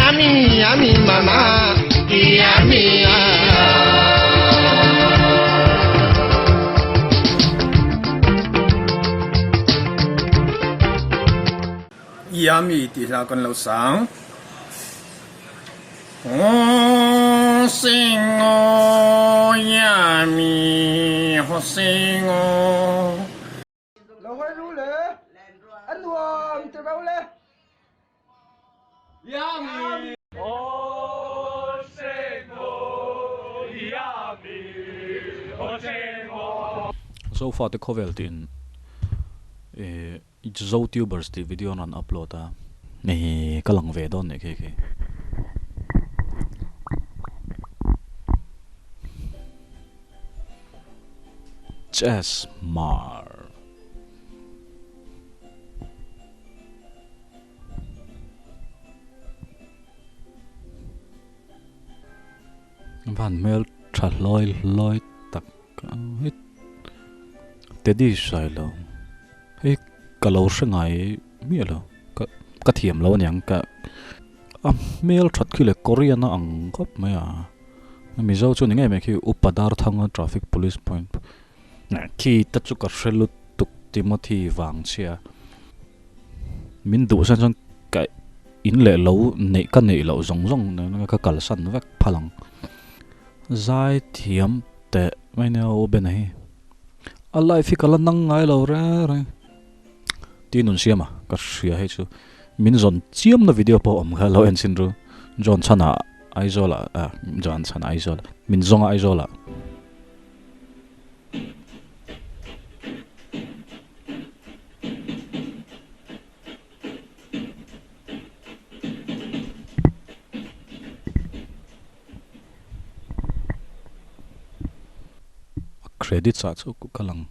Yummy yummy mama yummy. Yummy tih hla kan lo sang. Aw singaw yummy haw singaw. Lo hawi ru le a nuam ti ro le. Yummy. Aw singaw yummy haw singaw. Zofa te khawvel tiin Zotubers tih video an rawn upload a, hei ka lang ve dawn nih khi khi. Chess Mar. Van hmel tha hlawi hlawi tak hi Teddy Sailo hei ka lo hre ngai miah lo ka ka thiam lo aniang ka a hmel that khi leh Korean a ang khawp mai a Mizo chu ni ngei mai khi Upa Darthanga traffic police point khi te chu ka hre lutuk Timothy vang chhia. Min duh san chuan ka in leh lo neih ka neih loh zawng zawng nen ka kalsan vek phal ang. Zai thiam teh mai nia u Bena hi. A life hi ka la nang ngai lo reng reng. Ti nun siam a ka hria hei chu min zawn chiam na video pawh awm kha lo en chhin ru. John Chhana Aizawl ah ah John Chhana Aizawl min zawng a Aizawl ah. Credits ah chu ka lang.